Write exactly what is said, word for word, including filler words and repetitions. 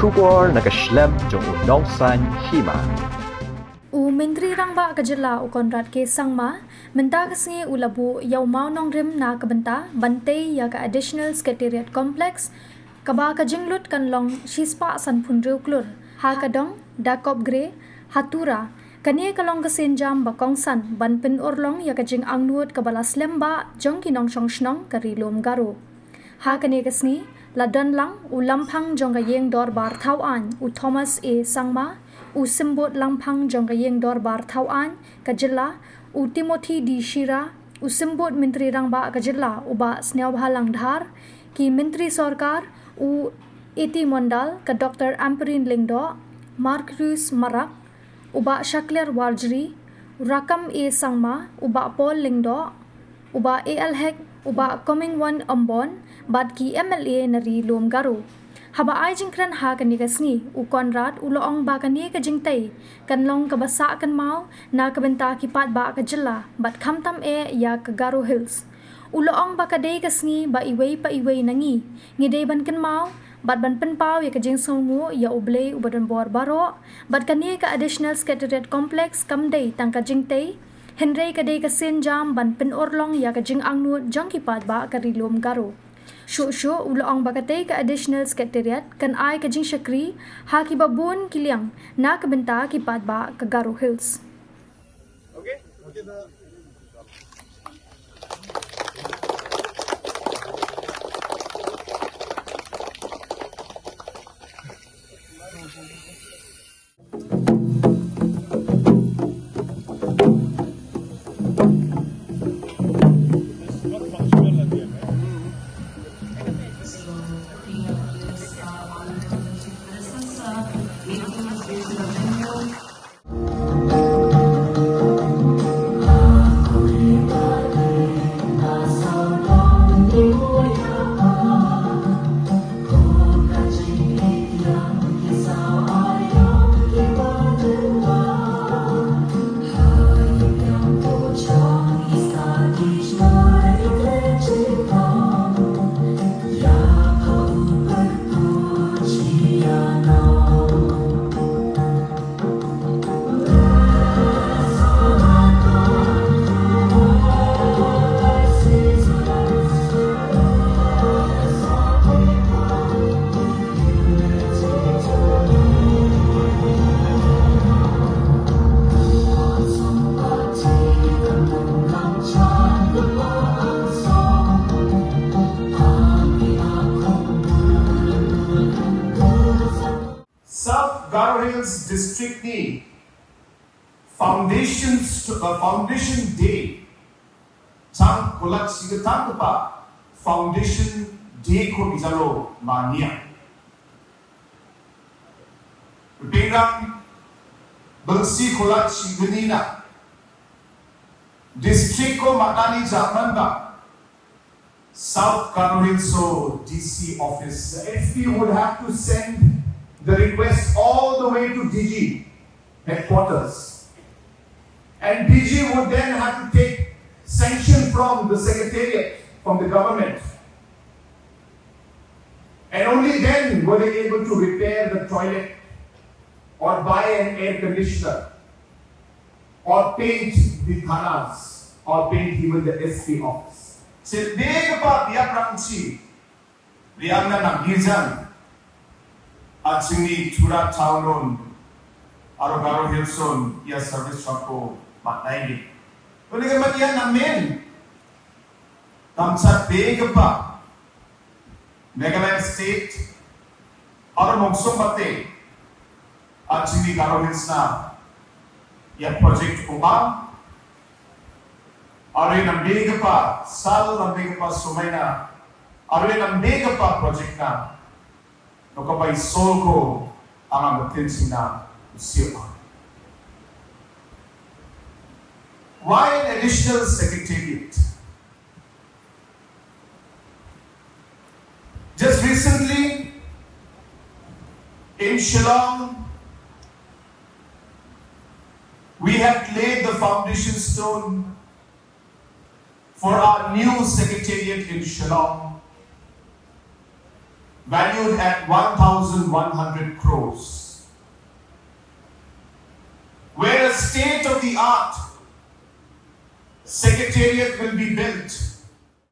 Khubor na ka shlem jong u Nongsaiñ Hima. U Myntri Rangbah ka Jylla u Conrad K Sangma mynta ka sngi u la buh ïa u mawnongrim na ka bynta ban tei ïa ka Additional Secretariat Complex, kaba ka jinglut kan long shispah sanphew hynriew klur ha ka dong Dakopgre ha Tura. Kane ka long ka sienjam ba kongsan ban pynurlong ïa ka jingangnud kaba la slem bha jong ki nongshong shnong ka Ri Lum Garo. Ha kane ka sngi la don lang u Lamphang jong ka Ïing Dorbar Thawaiñ u Thomas A Sangma, u Symbud Lamphang jong ka Ïing Dorbar Thawaiñ ka Jylla u Timothy D Shira, u Symbud Myntri Rangbah ka Jylla u Bah Sniawbhalang Dhar, ki Myntri Sorkar u A T Mondal, ka Doctor Ampareen Lyngdoh, Marcuise Marak, u Bah Shakliar Warjri, u Rakkam A Sangma, u Bah Paul Lyngdoh, u Bah A L Hek, u Bah Comingone Ymbon bad ki M L A na Ri Lum Garo. Haba ai jingkren ha kane ka sngi, u Conrad u la ong ba kane ka jingtei kan long kaba sah kynmaw na ka bynta ki paidbah ka Jylla bad khamtam eh ïa ka Garo Hills. U la ong ba ka dei ka sngi ba iwei pa iwei na ngi ngi dei ban kynmaw bad ban pynpaw ïa ka jingsngewnguh ïa U Blei uba donbor baroh, bad kane ka Additional Secretariat Complex kam dei tang ka jingtei, hynrei ka dei ka sienjam ban pynurlong ïa ka jingangnud jong ki paidbah ka Ri Lum Garo. Shuh shuh u la ong ba katei ka Additional Secretariat kan ai ka jingshakri ha kiba bun ki liang na ka bynta ki paidbah ka Garo Hills. South Garo Hills District ni Foundation, uh, Foundation Day, tang kulat sigatang kepa Foundation Day ko bijalo mania. Pingrang bengsi kulat siganina district ko matani jaman ba South Garo Hills D C office. The S P would have to send the request all the way to D G headquarters. And D G would then have to take sanction from the secretariat, from the government. And only then were they able to repair the toilet or buy an air conditioner or paint the thanas, or paint even the S P office. Sel de ka pa biak rang chi, biak na na bijan, a chini chura town on, aro Garo Hills on, ya service chako mat naigi. Uli ka mat ya na men, kam chat de ka pa, Meghalaya State, aro mong song bate, a chini Garo Hills na, ya project ko ba, aro ya nambe ka pa, sal nambe ka pa sumai na, aro ya nambe ka pa project na, no ka bai sol ko, anga matin sina, siwa. Why an additional secretariat? Just recently, in Shillong, we had laid the foundation stone for our new secretariat in Shillong. valued at one thousand one hundred crores, where a state of the art secretariat will be built